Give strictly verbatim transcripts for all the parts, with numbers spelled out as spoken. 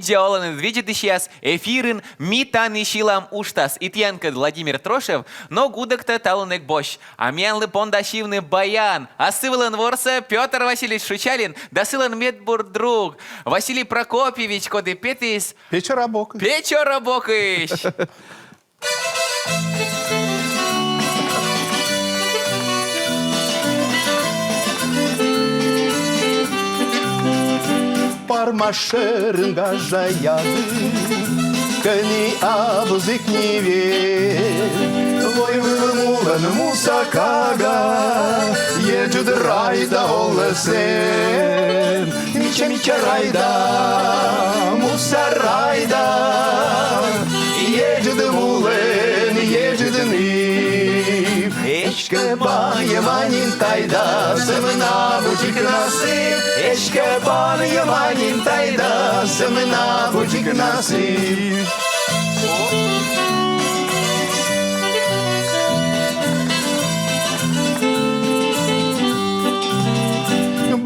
Видза оланныд, видзӧдысьяс! Эфирын «Ми тані сьылам» уджтас. И тіянкӧд Владимир Трошев, но гудӧктӧ талун эг босьт. А миянлы понда сьывны баян. А сы вылын ворсӧ Пётр Васильевич Шучалин да сылӧн медбур друг Василий Прокопьевич, коді петіс Печора бокысь. Печора бокысь. Парма шӧрын гажа ягыд, кӧні абу зікни век. Войвыв мулӧн муса кага, еджыд Райда олӧ сэн. Мича, мича Райда, муса Райда, еджыд мулӧн еджыд ныв. Эськӧ банйӧма нин тайдас, сӧмын абу дзик на сыв. Эськӧ банйӧма нин тайдас, сӧмын абу дзик на сыв.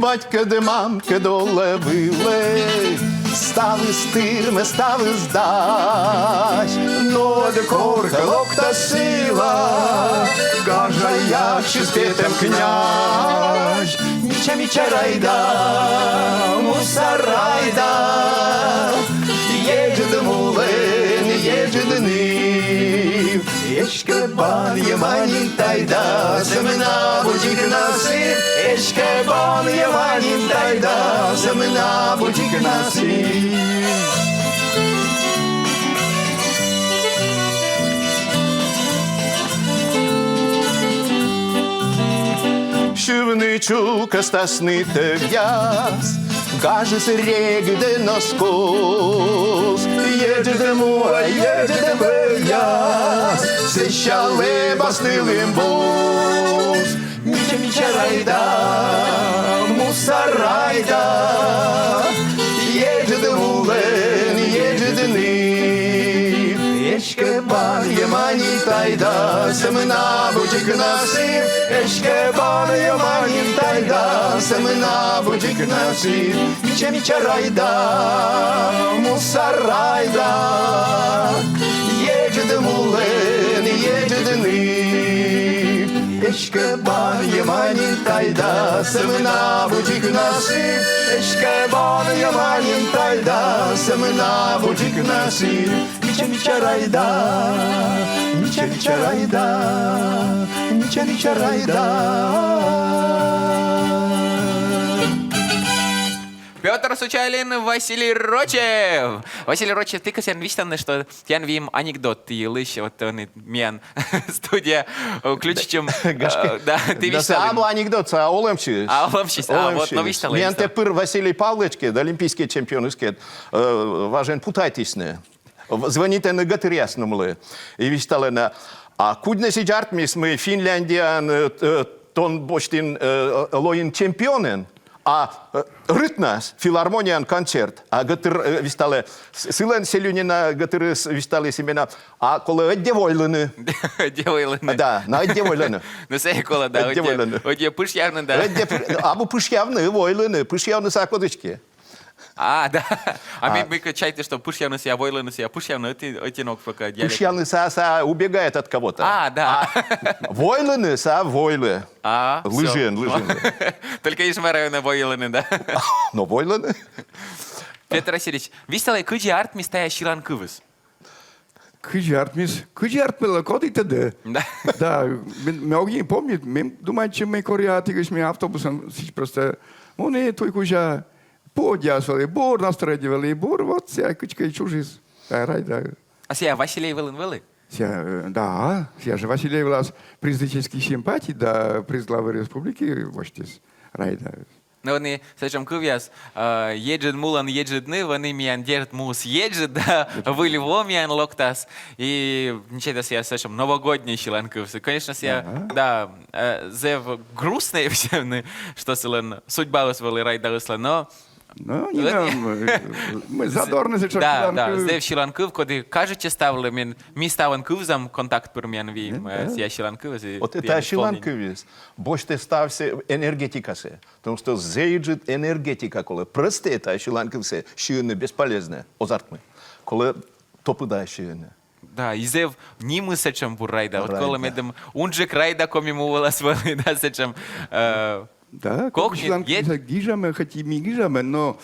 Батькӧд, мамкӧд олӧ-вылӧ, ставыс тырмӧ, ставыс дась. Но ӧд коркӧ локтас сыла гажа яксьыс петӧм князь. Мича, мича Райда, муса Райда, еджыд мулӧн еджыд ныв. Эськӧ банйӧма нин тайдас, сӧмын абу дзик на сыв. Эськӧ банйӧма нин тайдас, сӧмын абу дзик на сыв. Сьывны чукӧстасны тӧвъяс, гажыс регыдӧн оз кос. Еджыд муӧ, еджыд вӧвъяс, сэсся лэбасны лымбос. Мича, мича Райда, муса Райда, еджыд мулӧн еджыд ныв. Эськӧ банйӧма нин тайдас, сӧмын абу дзик на сыв. Эськӧ банйӧма нин тайдас, сӧмын абу дзик на сыв. Мича, мича Райда, муса Райда, еджыд мулӧн еджыд ныв. Эськӧ банйӧма нин тайдас, сӧмын абу дзик на сыв. Эськӧ банйӧма нин тайдас, сӧмын абу дзик на сыв. Мича, мича Райда, мича, мича Райда, мича, мича Райда. Пётр Шучалин, Василий Рочев. Василий Рочев, ті кӧсъян висьтавны, что тіян выйым анекдот ті йылысь, вот он и миян студияӧ включитчӧм. Гашкӧ. Э, да, ті да, висьталін. Абу анекдот, а олӧмсьыс. А олӧмсьыс. А, вот, но висьталӧй. Миян тэ пыр Василий Павловичкӧд, олимпийскӧй чемпионыскӧд, э, важӧн путайтісны. В-, звонитӧны гӧтыръяснымлы и висьталӧны: «А кудз нӧ сідз артмис, мый Финляндияын, э, э, тон босьтін, э, лоин чемпионӧн, а, э, рытнас филармонияын концерт?» А гӧтыр, э, висьталӧ, с-, сылӧн Селюнина гӧтырыс висьталіс именно: «А колӧ ӧдйӧ войлыны». Ӧдйӧ войлыны. Да, на ӧдйӧ войлыны. Ну, сійӧ колӧ, да, ӧдйӧ войлыны. Ӧдйӧ пышъявны, да. Ӧдйӧ пы-, абу пышъявны, войлыны, пышъявнысӧ кодыськӧ. А, да. А, а ми, ми кӧ чайтім, что пышъявнысӧ, войлынысӧ, пышъявны ӧти, ӧти ног пока диалект. Пышъявнысӧ, сійӧ убегает от кого-то. А, да. А войлынысӧ войлӧ. А, всё. Лыжиӧн, лыжиӧн. Только Ижмараын войлыны, да? Но войлыны. Пётр Васильевич, висьталӧй, кыдзи артмис тайӧ сьыланкывйыс? Кыдзи артмис, кыдзи артмис, коді тӧдӧ. Да. Да, ме, ме ог нин помнит, ме думайта, мый кор ӧтикысь ме автобусӧн сідз просто муні туй кузя, поддьӧяс вӧлі бур, настроение вӧлі бур, вот сійӧ кыдзкӧ чужис. Да, Райда. А сійӧ Василей вылын вӧлі? Сійӧ, э, да, сійӧ жӧ Василей вылас приз зрительских симпатий да приз главы республики восьтіс Райда. Но ӧні сэтшӧм кывъяс, э, еджыд мулӧн еджыд ныв, ӧні миян, дерт, муыс еджыд, да, Выль во миян локтас. И нин чайта, сійӧ сэтшӧм новогоднӧй сьыланкыв. Конечно, сійӧ, ага, да, э, зэв грустнӧй, что сылӧн судьбаыс вӧлі, Райдаыслӧн, но Ну, не знаю, мы, мы задорны сэтшӧм. Да, да, сэтшӧм сьыланкыв, коді кажитчӧ ставлы, мен, ми ставӧн кывзам, контакт пыр миян виӧм, э, сійӧ сьыланкыв. Вот это сьыланкывйыс босьтӧ ставсӧ энергетикасӧ. Потому что зэв ыджыд энергетика колӧ. Просто это сьыланкывсӧ сьывны бесполезно, оз артмы. Колӧ топыда сьывны. Да, и зэв нимыс сэтшӧм бур райда. Вот колӧ медым унджык райда Коми му вылас вӧлі, да, сэтшӧм, э, да, кокни, сьыланкывсӧ гижамӧ, хоть и ми гижамӧ, но,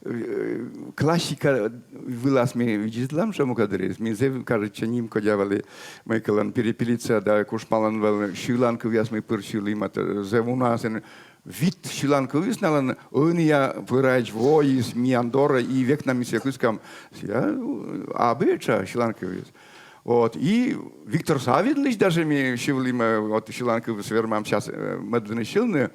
э, классика вылас ми видзӧдлам сэтшӧм кадырйыс. Ми зэв кажитчӧ нимкодя вӧлі, мыйкӧлӧн перепелица да кушмалӧн вӧлі сьыланкывъяс ми пыр сьылім, а то зэв уна сэн вит сьыланкывйыс налӧн, ӧнія пӧрач воис миян дорӧ, и век на ми сійӧс кыскам. Сійӧ, э, абу этша сьыланкывйыс. Вот. И Виктор Савинлысь даже ми сьывлім, э, вот сьыланкывйыс вермам час, э, мӧдлыны сьывны.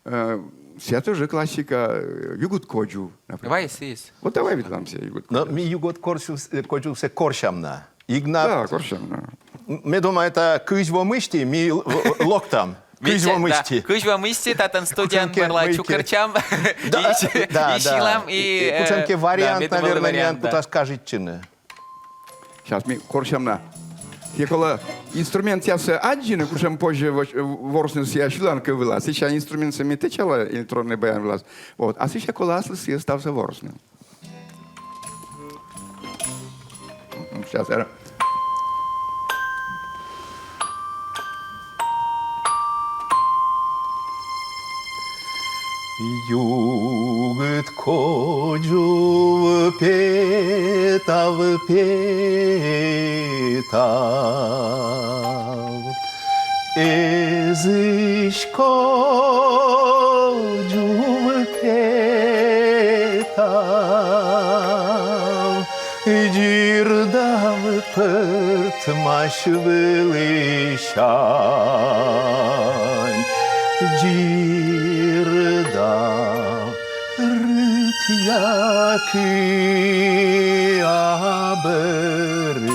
Э, сійӧ тоже классика, э, «Югыд кодзув», например. Давай сійӧс. Вот давай ветлам сійӧ «Югыд кодзув». Но ми «Югыд кодзувсӧ», кодзувсӧ корсям на. Игнат. Да, корсям на. М-, ме думайта, кызь во мысти ми л-, в-, локтам. Кызь во мысти. Да, кызь во мысти татӧн студияын бара чукӧртчам. Да, да, да. И сьылам, и, и, э, кутшӧмкӧ вариант, да, наверно, миян кутас кажитчыны. Щас ми корсям на. Сійӧ колӧ инструментъяссӧ аддзыны, кутшӧм позьӧ ворсны сійӧ сьыланкыв вылас. Сійӧ инструментсӧ ми тэчалам электроннӧй баян вылас. Вот. А сійӧ колӧ аслыс сійӧ ставсӧ ворсны. Сейчас, э. Югыд кодзув, петав, петав. Эзысь кодзув, петав, дзирдав пӧртмась вылысянь, дзирдав рытъя кыа бӧрын.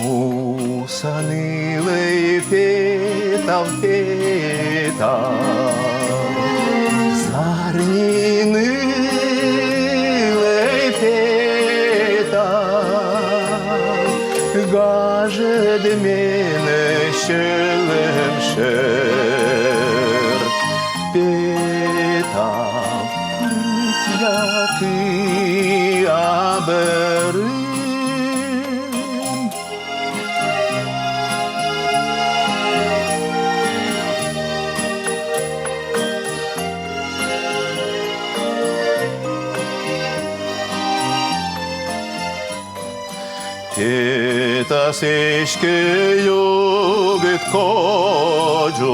Муса нылӧй, петав, петав, сарни нылӧй, петав, гажӧд менӧ сьӧлӧм шӧр, петав, рытъя кыа бӧрын. Петас эськӧ, югыд кодзув,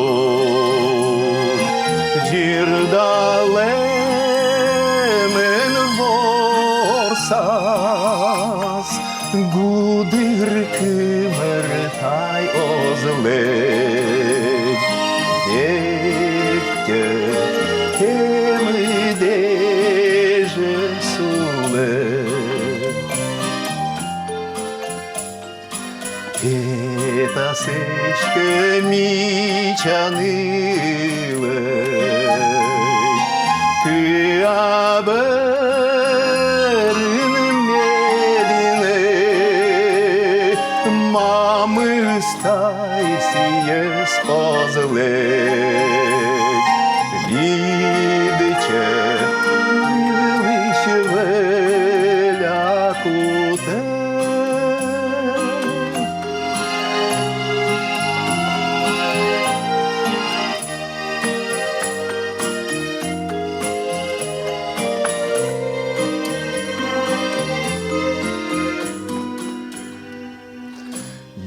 дзирдалӧмӧн ворсас, гудыр кымӧр тай оз лэдз, дерт, темыд эжӧ сулӧ. Петас эськӧ, мича нылӧй, кыа бӧрын медым, мамыс тай сійӧс оз лэдз, видзчӧ, нылысь вӧля кутӧ.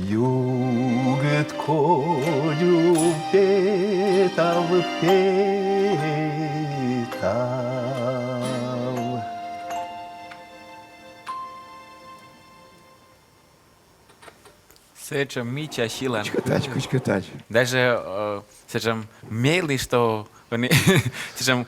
Югыд кодзув, петав, петав. Сэтшӧм мича сьылан. Кыдзкӧ тадз, кыдзкӧ тадз. Даже, э, сэтшӧм мелі, что ӧні сэтшӧм,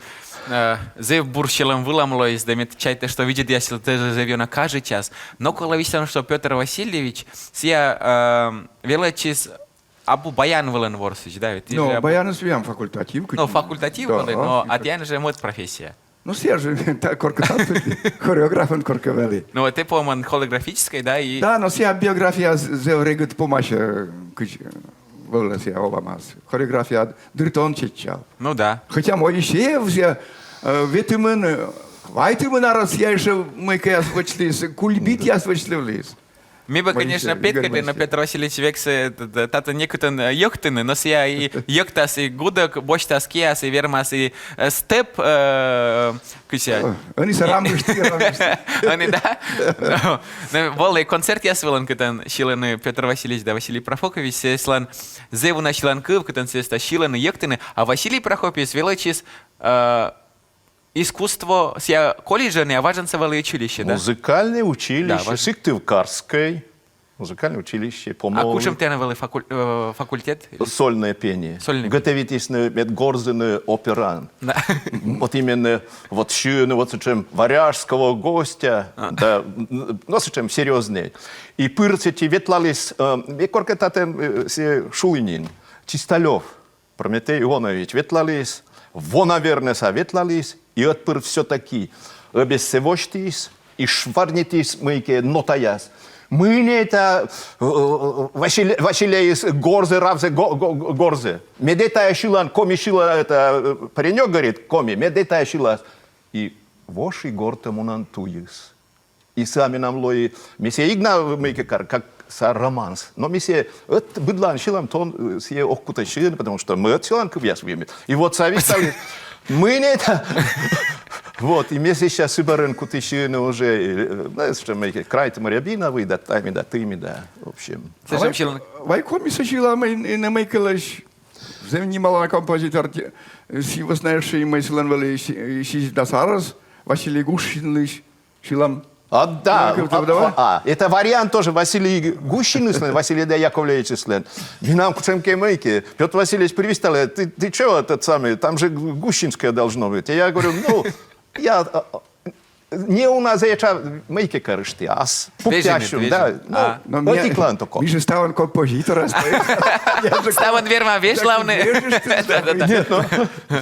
э, зэв бур сьӧлӧм вылам лоис, да ме чайта, что видзӧдъясыслы тоже зэв ёна кажитчас. Но колӧ висьтавны, что Пётр Васильевич сійӧ, э, велӧдчис абу баян вылын ворсысь, да, ведь? Но баяныс ведь факультатив. Ну, факультатив, да, но, а тіян жӧ мӧд профессия. Ну, сія жӧ, та, коркӧ татшӧм, хореографӧн коркӧ вӧлі. Ну, вот тэ, по-моему, хореографическӧй, да, и... Да, но сія биография з-, зэв регыд помасьӧ, кыдз вӧлі сія олӧмас. Хореография дыртӧ он чеччав. Ну да. Хотя Моисеев сія, э, ветымын, э, квайтымын арӧс сія ещё мыйкӧяс вӧчліс, кульбитъяс вӧчлывліс. Ме бы, конечно, петкӧдлі, но Пётр Васильевич вексӧ, т-, т-, татӧн некытӧн, э, йӧктыны, но сія и йӧктас, и гудӧк босьтас киас, и вермас, и, э, степ, э, кыдз сія. Ӧні сія рамышті, рамышті. Ӧні, да? Но, но, вӧлі концертъяс вылын, кытӧн сьылӧны Пётр Васильевич да Василий Прокопьевич, сійӧслӧн зэв уна сьыланкыв, кытӧн сійӧс тай сьылӧны, йӧктӧны, а Василий Прокопьевич велӧдчис, э, искусство, сія колледжын, а важӧн сія вӧлі училище, да? Музыкальное училище, да, важ- Сыктывкарское музыкальное училище, по-моему. А кутшӧм тіян вӧлі факуль-, э, факультет? Сольное пение. Сольное пение. Готовитісны мед горзыны операын. Да. Вот именно, вот сьывны, вот сэтшӧм «Варяжского гостя», а, да, н-, ну, сэтшӧм серьёзнӧй. И пыр сэті ветлаліс, э, ме коркӧ татӧн, э, сія шулі нин, Чисталёв Прометей Ионович ветлаліс, во, наверно, сія ветлаліс, и ӧтпыр всё-таки ӧбесьсӧ восьтіс, и шварнитіс мыйкӧ нотаяс. Мый нӧ тайӧ, э, э, Василе-, Василейыс горзӧ, равзӧ, го-, го-, го-, горзӧ. Медӧ тайӧ сьылан, коми сьылан, это, э, паренёк, говорит, коми, медӧ тайӧ сьылас. И воши гортӧ мунан туйыс. И сія менам лои, ме сія эг на мыйкӧ кар, как сія романс. Но ме сія ӧт быдлаын сьылам, то он, э, сія ог кутӧй сьывны, потому что мӧд сьыланкывъяс выйым. И вот сія висьталіс, мый нӧ тайӧ. Вот, и ме сія сы бӧрын куті сьывны уже, э, знаешь, что мыйкӧ «Крайтӧм рябина» выйӧ, да, «Тай ми да, тый ми да», в общем. Сэтшӧм сьылан. Вай, вай комисӧ сьылам, и, и на мыйкӧлысь. Зэв нималана композитор, те-, сы вӧсна ещё и мый сылӧн вӧлі си-, сизимдас арӧс, Василий Гущинлысь сьылам. А, да, а, а, это вариант тоже Василий Гущиныслӧн, Василий, да, Яковлевичыслӧн. Менам кутшӧмкӧ мыйкӧ. Пётр Васильевич пыр висьталӧ: «Ты, ты чё, этот самый, там же Гущинское должно быть». А я говорю: «Ну, я, а, а, не у нас это мыйкӧ корыстіас». Пуктящун, да. Ну, а. Но ме, ӧтиклан токо. Ме жӧ ставӧн композитор. Ставӧн верма вежлавны. Да, да, да. Нет, ну,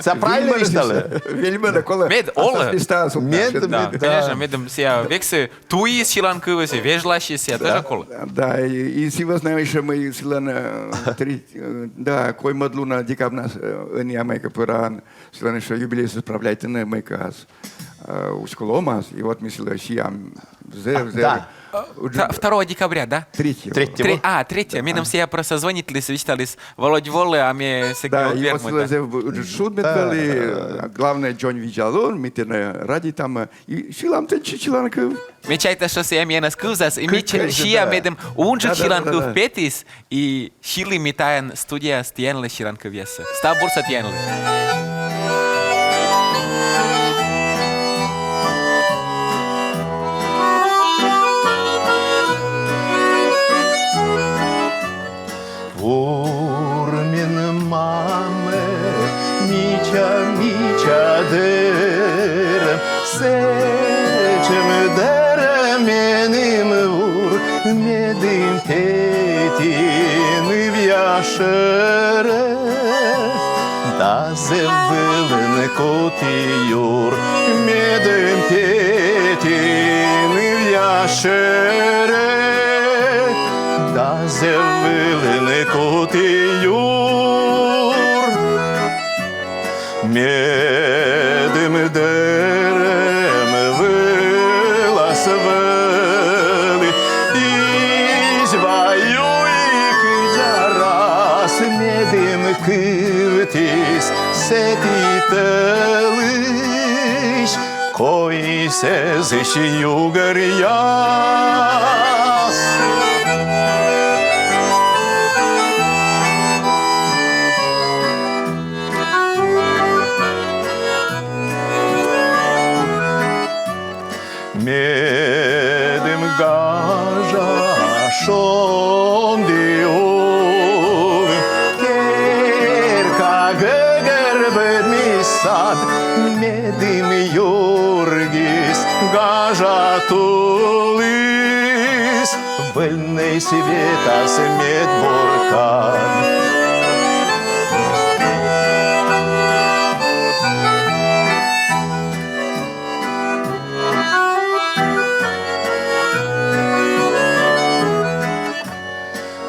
сія правильно висьталӧ. Вельмӧ да колӧ. Мед олӧ. Мед, да, мед, да. Конечно, медым сія вексӧ туйыс сьыланкывйыс, вежласис, сія тоже колӧ. Да, и, и сы вӧсна ещё мый сылӧн, э, три, э, да, коймӧд лунӧ декабрнас, э, ӧнія мыйкӧ пӧраӧн, сылӧн ещё юбилейсӧ справляйтӧны мыйкӧас, э, Усть-Куломас, и вот ми сылы сиам зэв, зэв. Да. Э, вта-, второго декабря, да? Третьего. Третьего. Тре-, а, третьего. Меным сія просто звонитліс, висьталіс: «Володь, волы», а ме сэк... Да, и вот сылы зэв ыджыд шуд мед вӧлі, э, главное, дзоньвидзалун, ми тэнӧ радейтам, э, и сьылам тэнсьыд сьыланкыв. Ме чайта, что сія миянӧс кывзас, и ми сія, медым унджык сьыланкыв петіс, и сьылім ми тайӧн студияас тіянлы сьыланкывъяссӧ. Став бурсӧ тіянлы. Ур мен, мамӧ, мича, мича дӧрӧм, сэтшӧм дӧрӧм меным ур, медым петі нывъя шӧрӧ. Да зэв вылын куті юр, медым петі нывъя шӧрӧ. Да зэв вылын куті юр, медым дӧрӧм вылас вӧлі. Изьва юйкыдзарас медым кывтіс сэті тӧлысь койсӧ зэв сьӧкыдъяс. Медым гажа шонді улын керка гӧгӧр быдмис сад, медым юргис гажа тулыс. Выльный светас медбур кад.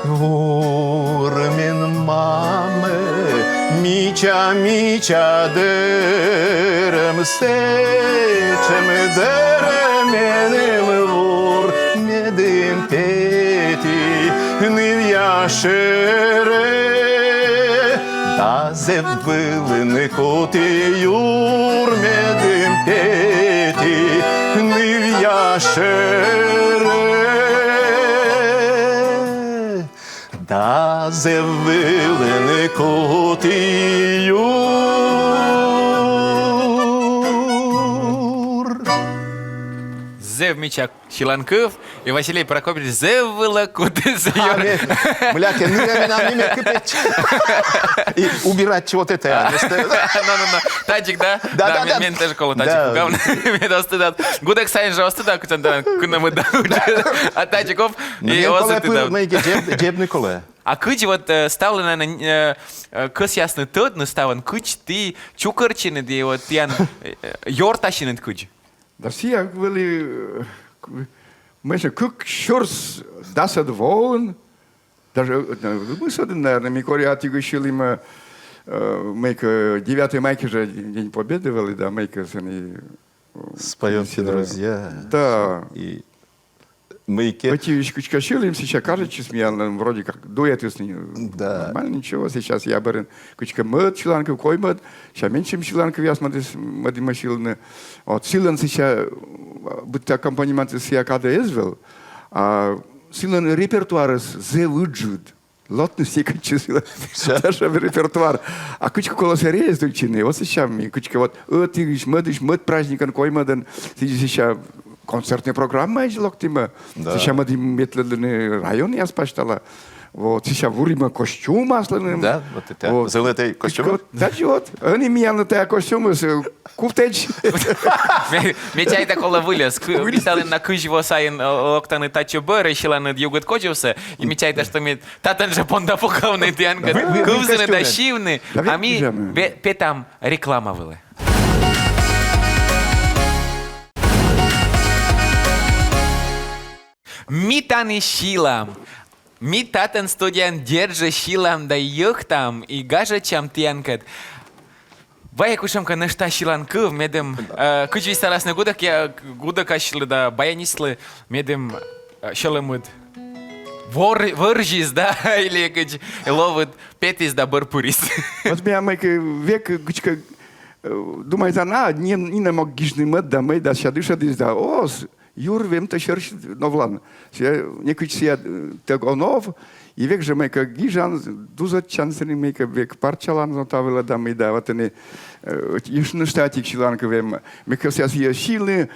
Вур мен, мамӧ, мича-мича дӧрӧм, сэтшӧм дӧрӧм меным вур, медым петі нывъя шӧрӧ, да зэв вылын куті юр, медым петі нывъя шӧрӧ. Да зэв вылын куті юр. Зэв мича сьыланкыв, и Василий Прокопьевич зэв вылӧ кутіс юр. Мыляке, ну, я менам ниме кыпеч. И убирать вот это, я, значит, э, Ну, ну, ну. Тадзик, да? Да, да, да. Мен тоже колӧ тадзик кутны. Мен оз тыдав. Гудӧк сайын жӧ оз тыдав, кутшӧм да, кынӧмыд да. А тадзик оп, и оз тыдав. Мыйкӧ дзеб-, дзебны колӧ. А кыдз вот, э, ставлы, наверное, э, э, кӧсъясны тӧдны ставӧн, кыдз ті чукӧртчинныд, и вот тіян, э, э, ёртасинныд кыдз? Да сія вӧлі, э, к-, мыйсӧ, кык сюрс дасӧд воын, даже, э, э, вӧсна, наверное, ми кор ӧтувъяс сьылім, э, мыйкӧ, девятый майкӧ жӧ, День Победы вӧлі, да, мыйкӧ сэні, э, «Споём все, друзья». Да. И мыйкӧ. Ӧтувъяс кыдзкӧ сьылім, сэсся кажитчис миянлы, вроде как дуэтыс, да, нормально, ничего, сэсся сія бӧрын кыдзкӧ мӧд сьыланкыв, коймӧд, сэсся менсьым сьыланкывъяс мӧдӧс-, мӧдім сьылыны. Вот, сылӧн сэсся, э, быттьӧ аккомпанементыс сія кадӧ эз вӧв, а сылӧн репертуарыс зэв ыджыд. Лотныс некытчӧ сылӧн. Всё. Даже репертуар. А кыдзкӧ колӧ сійӧс реализуйтчыны, вот сэсся ми кыдзкӧ вот ӧтувъяс, мӧдысь, мӧд праздникӧн, коймӧдӧн, сідзи сэсся концертнӧй программаӧдз локтімӧ. Да. Сэсся мӧдім ветлӧдлыны районъяс пасьтала. Вот, сэсся вурімӧ костюмъяслӧн. Да, вот это. Вот. Золотой костюм. Вот, да, вот. Ӧні миянлы тайӧ костюмыс, э, кутӧдз. Ме, ме чайта, колӧ выльӧс. Кы-, висьталін на, кызь во сайын, э, локтанныд татчӧ бӧрӧ, сьыланныд «Югыд кодзувсӧ». И ме чайта, что ми татӧн жӧ понда пукавны, тіянкӧд кывзыны да сьывны. А ми пе-, петам реклама вылӧ. Ми тані сьылам. Ми татӧн студияын дерт жӧ сьылам да йӧктам, и гажӧдчам тіянкӧд. Вайӧ кутшӧмкӧ нӧшта сьыланкыв, медым, э, кыдз висьталасны гудӧк, я, гудӧкасьлы да баянистлы, медым, э, сьӧлӧмыд вор-, вӧрзис, да, или кыдз ловыд петіс да бӧр пырис. Вот миян мыйкӧ век кыдзкӧ, э, думайта на, нин-, нинӧм ог гижны мӧд да мый да, сэсся дышӧдіс да, оз, юр вемтӧ сьӧрысь новлан. Сія, некыдз сія, э, тӧг он ов, и век жӧ мыйкӧ гижан, дузӧдчан сэні мыйкӧ, век парчалан зонта вылӧ да мый да, вот ӧні, э, ещӧ нӧшта ӧтик сьыланкыв эм, мыйкӧ сія, сія сьылі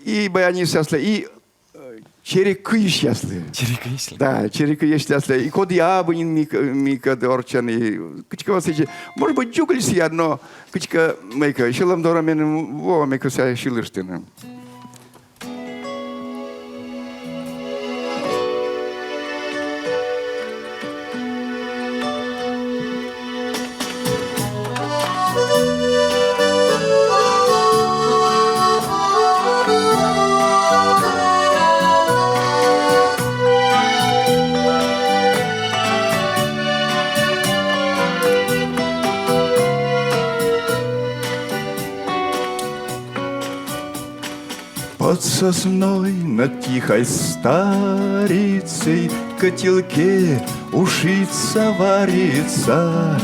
и баянистъяслы, и, э, чери кыйысьяслы. Чери кыйысьяслы. Да, чери кыйысьяслы. И коді абу нин ми-, мыйкӧ дорччӧн, и кыдзкӧ вот сідзи, может быть, дзугыль сія, но кыдзкӧ мыйкӧ сьӧлӧм дорӧ меным во, мыйкӧ сія сьылыштны. Под сосной над тихой старицей в котелке ушица варится,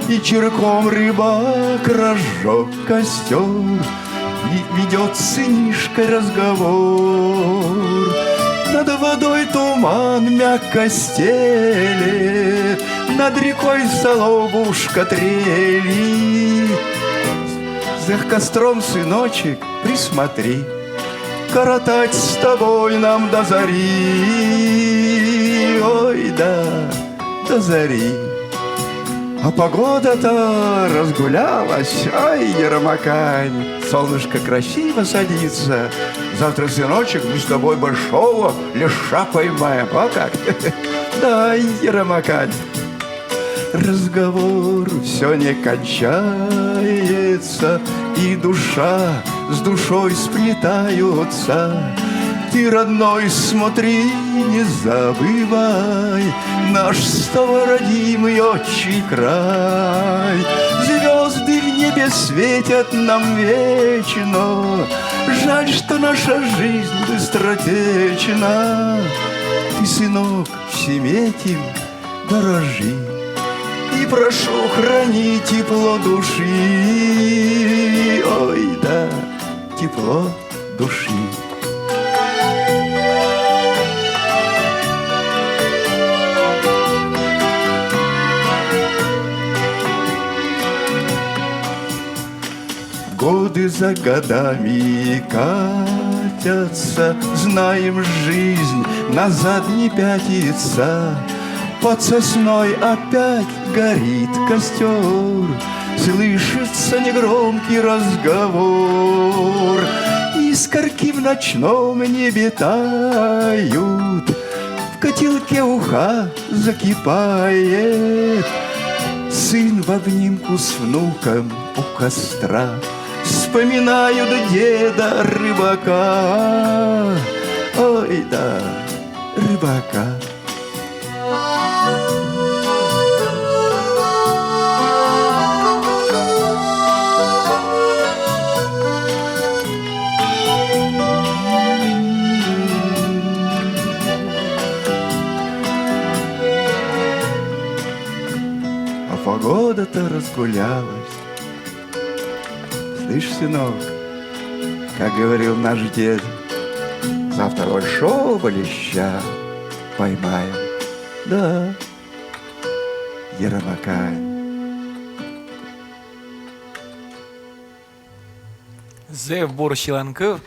и чирком рыбак разжёг костёр, и ведёт с сынишкой разговор. Над водой туман мягко стелет, над рекой соловушка трелит. За костром, сыночек, присмотри, коротать с тобой нам до зари, ой, да, до зари. А погода-то разгулялась, ай, Ермакань, солнышко красиво садится, Завтра, сыночек, мы с тобой большого леша поймаем. А как? Да, Ермакан. Разговор все не кончается, и душа с душой сплетаются. Ты, родной, смотри, не забывай наш с тобой родимый отчий край. Звезды в небе светят нам вечно. Жаль, что наша жизнь быстротечна. Ты, сынок, всем этим дорожи. И прошу, храни тепло души. Ой, да, тепло души. Годы за годами катятся, знаем, жизнь назад не пятится. Под сосной опять горит костер, слышится негромкий разговор. Искорки в ночном небе тают, в котелке уха закипает. Сын в обнимку с внуком у костра вспоминают деда рыбака. Ой, да, рыбака. А погода-то разгулялась. Слышь, сынок, как говорил наш дед, завтра большого леща поймаем. Да, Ермакан. Зэв бур сьыланкыв.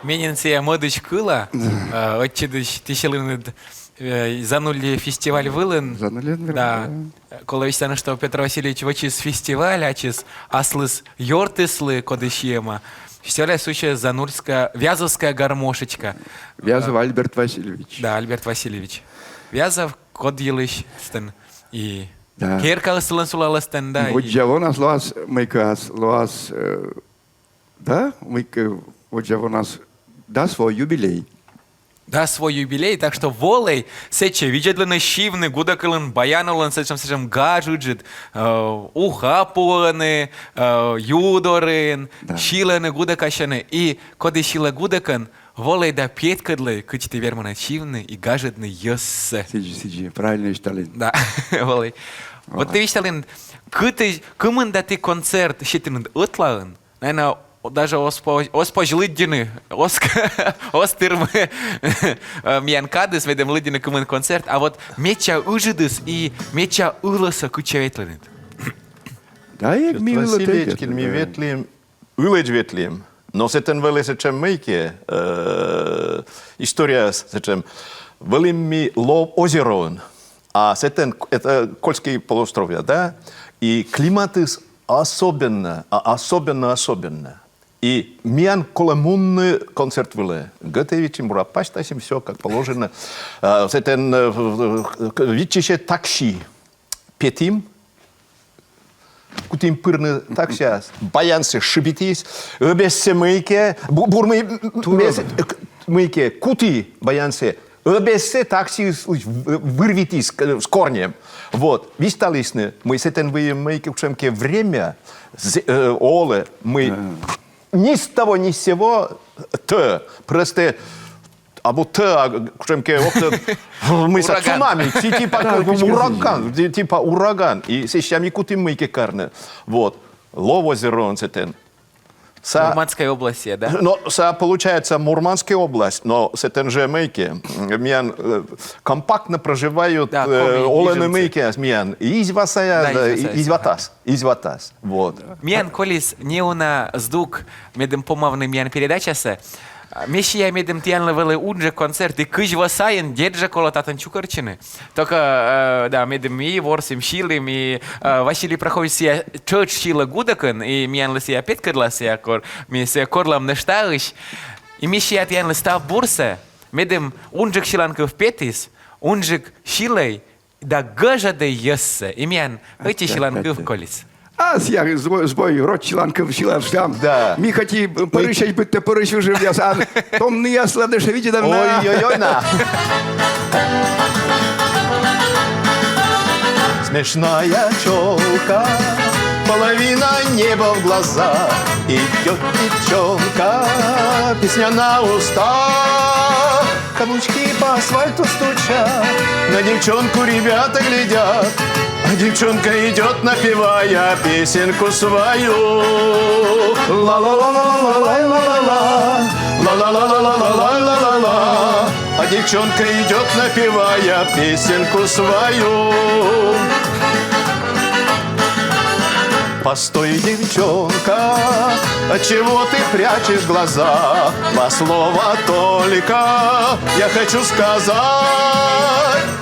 Ме нин сійӧ мӧдысь кыла, э, ӧтчыдысь ті сьылінныд, э, «Занули» фестиваль вылын. «Занули», да. Да. Колӧ висьтавны, что Пётр Васильевич вӧчис фестиваль ачыс аслыс ёртыслы, коді сиӧма. Фестивальысь сузис «Занульская», «Вязовская гармошечка». Вязов Альберт Васильевич. Да, Альберт Васильевич Вязов, код йылысь сэтӧн и, да, керкаыс сылӧн сулалӧ сэтӧн, да. И воддза вонас лоас, мыйкӧ ас лоас, э, да, мыйкӧ воддза вонас дас во юбилей. Дас во юбилей, так что волӧй сэтчӧ видзӧдлыны, сьывны, гудӧкӧны баян улын, сэтшӧм, сэтшӧм гаж ыджыд, э, уха пуӧны, э, ю дорын, да, сьылӧны, гудӧкасьӧны, и коді сьылӧ гудӧкӧн, волӧй да петкӧдлӧй, кыдз ті верманныд сьывны и гажӧдны йӧзсӧ. Сідзи, сідзи, правильно висьталін. Да, волӧй. Вот ті висьталін, кыті, кымын да ті концерт сетінныд ӧтлаын, наверно, даже оз по-, оз позь лыддьыны, оз, оз тырмы, э, миян кадыс, медым лыддьыны, кымын концерт, а вот медся ыджыдыс и медся ылӧсӧ кытчӧ ветлінныд. Да, и Пётр Васильевич, ми ветлім, ылӧдз ветлім. Но сэтӧн вӧлі сэтшӧм мыйкӧ, э, история сэтшӧм. Вӧлім ми Лов озероын. А сэтӧн, это Кольский полуостров, да? И климатыс особенно, а, особенно, особенно. И миян колӧ мунны концерт вылӧ. Готовитчим, бура пасьтасим, всё как положено. А, сэтӧн, э, в-, в-, к-, виччысьӧ такси. Петім. Кутім пырны таксияс. Баянсӧ шыбитіс. Ӧбесьсӧ мыйкӧ. Бу-, бур мый-, мес-, к-, мыйкӧ. Кутіс баянсӧ. Ӧбесьсӧ таксиыс в-, вырвитіс к-, с корнем. Вот. Висьталісны, мый сэтӧн выйым мыйкӧ кутшӧмкӧ время, з-, э, олӧ, мый ни с того ни с сего, т-, просто, абу т-, а кутшӧмкӧ, ог тӧд, мыйсӧ, ураган. Цунами, ти-, типа, да, как бы кыдз-, кыдз-, ураган, ти-, типа ураган. И сэсся ми кутім мыйкӧ карны. Вот. Лов озероын сэтӧн. Са-, Мурманская область, да? Но са, получается, Мурманская область, но сэтӧн жӧ мыйкӧ. Миян, э, компактно проживают, да, э, коми олӧны беженцы. Мыйкӧ, миян. Изьвасаяс, да, да, Изьвасаяс, и-, Изьватас, Изьватас. Вот. Миян колис неуна здук, медым помавны миян передачасӧ. Ме сиа, медым тіянлы вӧлі унджык концерт, и кызь во сайын дерт жӧ колӧ татӧн чукӧртчыны. Только, э, да, медым ми ворсім, сьылім, и, э, Василий Прокофьевич сиа тшӧтш сьылӧ гудӧкӧн, и миянлы сиа петкӧдлас сиа кор-, ми сиа корлам нӧшта ысь. И ми сиа тіянлы став бурсӧ, медым унджык сьыланкыв петіс, унджык сьылӧй да гӧжӧдӧй йӧзсӧ. И миян ӧти сьыланкыв колис. А, сиа збой, збой, роччылан кыв сьылан шкам. Да. Ми хоть и пӧрысьӧсь быттьӧ пӧрысь выжывъяс, а томныяслы дыше видзӧдам на. Ой-ой-ой, на. Смешная челка, половина неба в глаза. Идет девчонка, песня на устах. Каблучки по асфальту стучат, на девчонку ребята глядят. А девчонка идет, напевая песенку свою. Ла-ла-ла-ла-ла-ла-ла-ла-ла. Ла-ла-ла-ла-ла-ла-ла-ла-ла. А девчонка идет, напевая песенку свою. Постой, девчонка, отчего ты прячешь глаза? Два слова только я хочу сказать.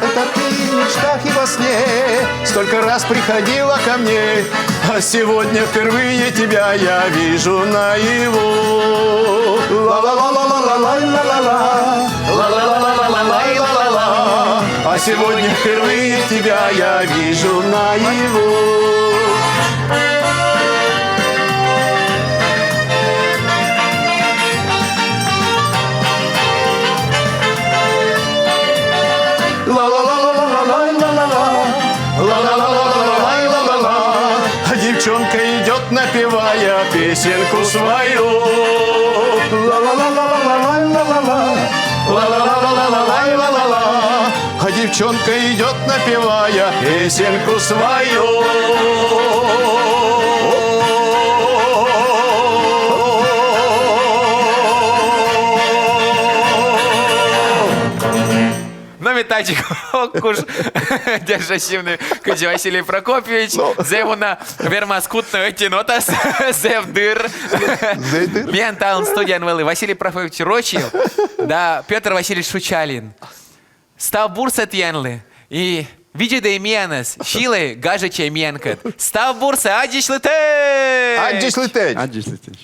Это ты в мечтах и во сне столько раз приходила ко мне, а сегодня впервые тебя я вижу наяву. Ла-ла-ла-ла-ла-ла-ла-ла-ла. Ла-ла-ла-ла-ла-ла-ла-ла-ла. А сегодня впервые тебя я вижу наяву. Ла-ла-ла-ла-ла-ла-ла-ла-ла. Ла-ла-ла-ла-ла-ла-ла-ла-ла. А девчонка идет, напевая песенку свою. Ла-ла-ла-ла-ла-ла-ла-ла-ла. Ла-ла-ла-ла-ла-ла-ла-ла-ла. А девчонка идет, напевая песенку свою. Но ми тадзи куш, дерт, сьывны, кыдзи Василий Прокопьевич, но зэв уна вермас кутны ӧти нотасӧ, зэв дыр. Зэв дыр. Миян талун студияын вӧлі Василий Прокопьевич Рочев да Пётр Васильевич Шучалин. Став бурсӧ тіянлы и видзӧдӧй миянӧс, сьылӧй, гажӧдчӧй миянкӧд. Став бурсӧ, аддзысьлытӧдз! Аддзысьлытӧдз! Аддзысьлытӧдз!